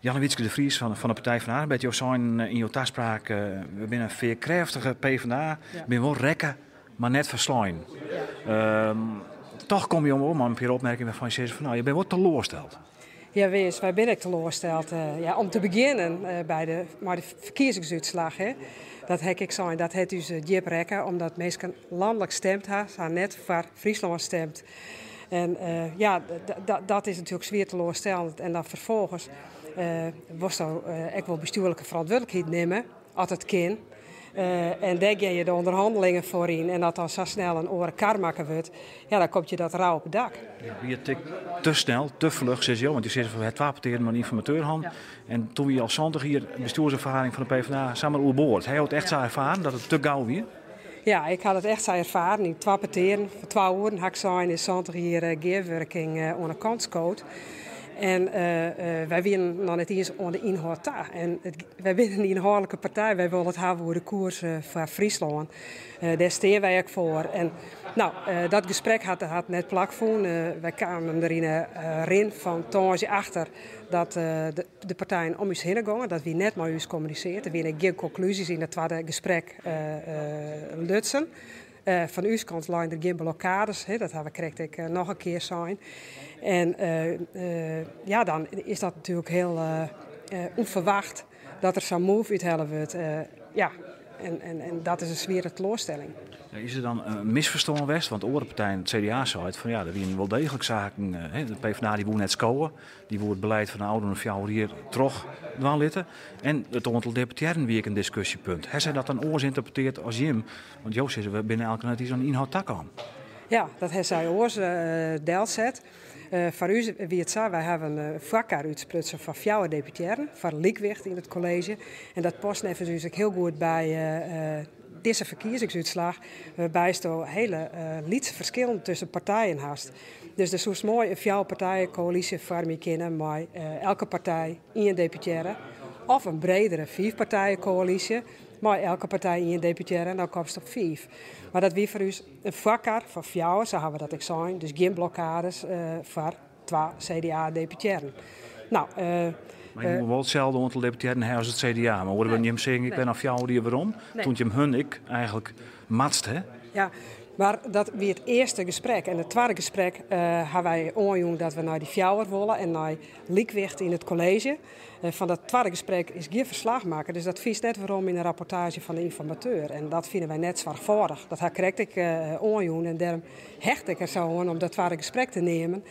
Jannewietske de Vries fan de Partij fan de Arbeid, jo seinen yn jo taspraak, we binne in fearkrêftige PvdA, binne wol rekke, mar net ferslein. Toch komme jo wol mei in pear opmerkingen wêrfan't je sizze fan no, je binne wol teloarsteld. Ja wis, wy binne ek teloarsteld. Ja, om te begjinnen by de, mei de ferkiezingsútslach. Hè. Dat ha ik ek sein, dat hat ús djip rekke, omdat minsken lanlik stimd ha, se ha net foar Fryslân stimd. En ja, dat is natuerlik swier teloarstellend. En dan ferfolgens wolsto ek wol bestjoerlike ferantwurdlikheid nimme, as it kin. En dêr gean je de ûnderhannelingen foar yn. En as dan sa snel in oare kar makke wurdt, ja, dan komt je dat rau op it dak. Ja, wie it ek te snel, te fluch, sizze jo? Want jo sizze fan we ha twa petearen mei de ynformateur hân. En toen wie al 70 jier bestjoerserfaring fan de PvdA samar oerboard. Ha jo it echt sa erfaren dat it te gau wie? Ja, ik ha it echt sa erfaren. Yn twa petearen fan twa oeren ha ik sein is 70 jier gearwurking oan 'e kant skood. En wy wienen noch net iens oan de ynhâld ta. En wy binne in ynhâldlike partij, wy wolle it hawwe oer de koers foar Fryslân. Dêr stean wy ek foar. En no, dat gesprek hat net plakfûn. Wy kamen der yn 'e rin fan tongersdei achter dat de partijen om ús hinne gongen. Dat wie net mei ús kommunisearre. Der wiene gjin konklúzjes yn dat twadde gesprek lutsen. Fan ús kant leine der gjin blokkades, dat ha we krekt ek noch in kear sein. En ja, dan is dat natuerlik hiel ûnferwacht dat der sa'n move úthelle wurdt. Ja, en dat is in swiere teloarstelling. Is der dan in misferstân west? Want oare partijen, it CDA seit fan ja, der wienen wol deeglik saken. De PvdA dy woe net skowe. Dy woe it beleid fan de ôfrûne 4 jier troch dwaan litte. En it oantal deputearren wie ek in diskusjepunt. Ha sy dat dan oars ynterpreteard as jim? Want jo sizze, we binne elk net iens oan de ynhâld takaam. Ja, dat ha sy oars delset. Foar ús wie it sa, wy hawwe in foarkar útsprutsen foar 4 deputearren, foar lykwicht yn it kolleezje. En dat past neffens ús ek hiel goed by dizze ferkiezingsútslach, wêrby'tsto hiele lytse ferskillen tusken partijen hast. Dus der soest moai in fjouwerpartijenkoälysje foarmje kinne mei elke partij ien deputearre, of in bredere fiifpartijenkoälysje mei elke partij ien deputearre en dan komst op fiif. Mar dat wie foar ús in foarkar foar 4, sa hawwe we dat ek sein, dus gjin blokkades foar 2 CDA-deputearren. No, Mar je wolle wol itselde oantal deputearren ha as it CDA. Mar oare jim sizze, ik bin al 4 jier werom. Toen jim hun ek eigentlik matst, hè? Ja, mar dat wie it earste gesprek. En it twadde gesprek ha wy oanjûn dat we nei dy 4 wolle en nei lykwicht yn it kolleezje. Fan dat twadde gesprek is gjin ferslach makke, dus dat fynst net werom yn de rapportaazje fan de ynformateur. En dat fine wy net soarchfâldich. Dat ha ik krekt ek oanjûn en dêrom hecht ik der sa oan om dat twadde gesprek te neamen.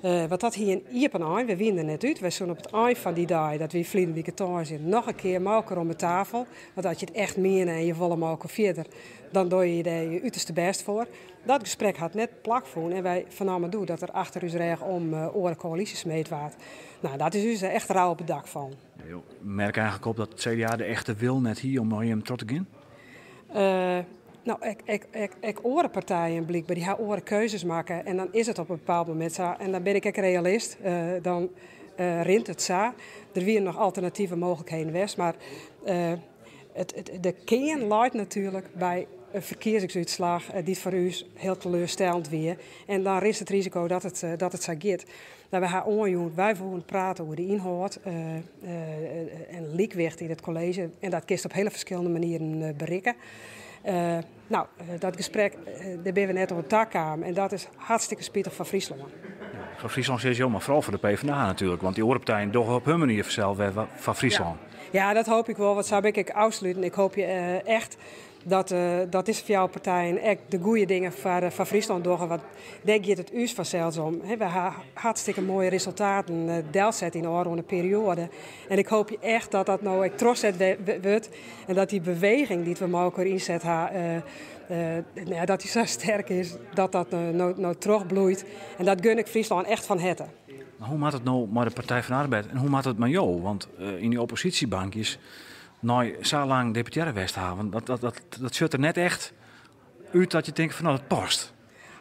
Want dat hie in iepen ein, wy wiene der net út. Wy soene op it ein fan dy dei, dat wie ferline wike tongersdei, noch in kear mei elkoar om de tafel. Want as je it echt miene en je wolle mei elkoar fierder, dan dogge je dêr je uterste bêst foar. Dat gesprek hat net plakfûn en wy fernamen doe dat der achter ús rêch om oare koälysjes smeed waard. No, dat is ús echt rau op it dak fallen. Ja, jo merke eigentlik op dat it CDA de echte wil net hie om mei jim troch te gean? No, ek oare partijen blykber, dy ha oare keuzes makke en dan is it op in bepaald momint sa. En dan bin ik ek realist, dan rint it sa. Der wiene noch alternative mooglikheden west, mar de kearn leit natuerlik by in ferkiezingsútslach dy't foar ús hiel teleurstellend wie. En dan rinst it risiko dat it sa giet. No, wy ha oanjûn, wy woene prate oer de ynhâld en lykwicht yn it kolleezje. En dat kinst op hiele ferskillende manieren berikke. No, dat gesprek, dêr binne we net oan takaam. En dat is hartstikke spitich foar Fryslân. Ja, foar Fryslân sizze jo, mar foaral foar de PvdA natuerlik. Want dy oare partijen dogge op hun manier fansels wer wat foar Fryslân. Ja. Ja, dat hoopje ik wol, want sa bin ik ek ôfsluten. Ik hoopje echt dat dizze 4 partijen ek de goede dingen foar Fryslân dogge. Want dêr giet it ús fansels om. Wy ha hartstikke moaie resultaten delset yn de ôfrûne perioade. En ik hoopje echt dat dat no ek trochset wurdt. En dat dy beweging dy't we mei elkoar ynset ha, dat dy sa sterk is dat dat no trochbloeit. En dat gun ik Fryslân echt fan herte. Mar hoe moat it no mei de Partij van de Arbeid en hoe moat it mei jo? Want yn dy opposysjebankjes, nei sa lang deputearre west hawwen, dat sjocht der net echt út dat je tinke fan no, dat past.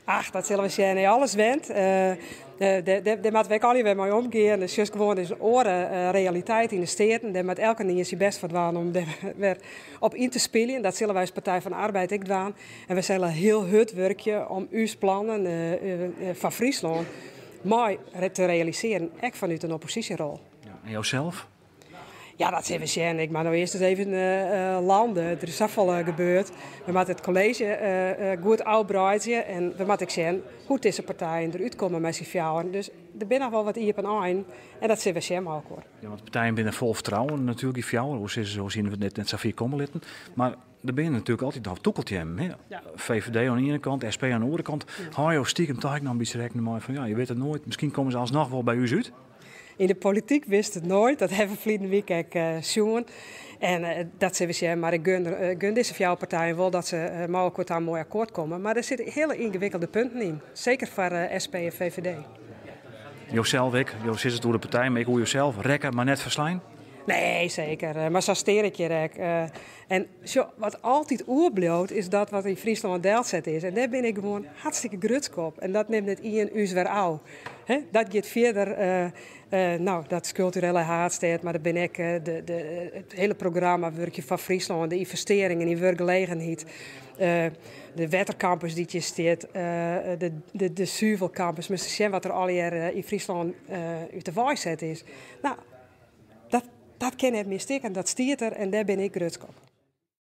Ach, dat sille we sjen. Nee, alles went. Dêr moatte we ek allegear wer mei omgean. Dus just gewoan is in oare realiteit yn de Steaten. Dêr moat elkenien syn bêst foar dwaan om dêr wer op yn te spyljen. Dat sille wy as Partij van de Arbeid ek dwaan. En we sille hiel hurd wurkje om ús plannen foar Fryslân mei te realisearjen, ek fanút in opposysjerol. Ja. En josels? Ja, dat sille we sjen. Ik moat no earst ris even lande. Der is safolle gebeurd. We moatte it kolleezje goed ôfbreidzje en we moatte ek sjen hoe't dizze partijen derút komme mei syn fjouweren. Dus der binne noch wol wat iepen einen en dat sille we sjen mei elkoar. Ja, want de partijen binne fol fertrouwen natuerlik, dy fjouwer. Hoe sizze se, hoe hiene we it net safier komme litten. Mar der binne natuerlik altyd noch tûkelteammen. Hè? Ja. VVD oan de iene kant, SP oan de oare kant. Ja. Hâlde jo stiekem toch ek noch in bytsje rekken mei fan ja, je witte it noait, miskien komme se alsnoch wol by ús út? Yn de polityk witst it noait, dat hawwe we ferline wike ek sjoen. En dat sille we sjen, mar ik gun dizze fjouwer partijen wol dat se mei elkoar ta in moai akkoart komme. Mar der sitte hiele yngewikkelde punten yn, seker foar SP en VVD. Josels ek, jo sizze it oer de partij, mar ek oer josels, rekke mar net ferslein? Nee, seker. Mar sa stean ik hjir ek. En sjoch, wat altyd oerbliuwt is dat wat yn Fryslân delset is. En dêr bin ik gewoan hartstikke grutsk op. En dat nimt net ien ús wer ôf. Hè, dat giet fierder. No, dat is kulturele haadstêd, mar der binne ek it hiele programma Wurkje foar Fryslân, de ynvestearringen yn wurkgelegenheid, de wetterkampus dy't hjir stiet, de suvelkampus. Moatst sjen wat der allegear yn Fryslân út de wei set is. No, dat kin net mear stikken, dat stiet der en dêr bin ik grutsk op.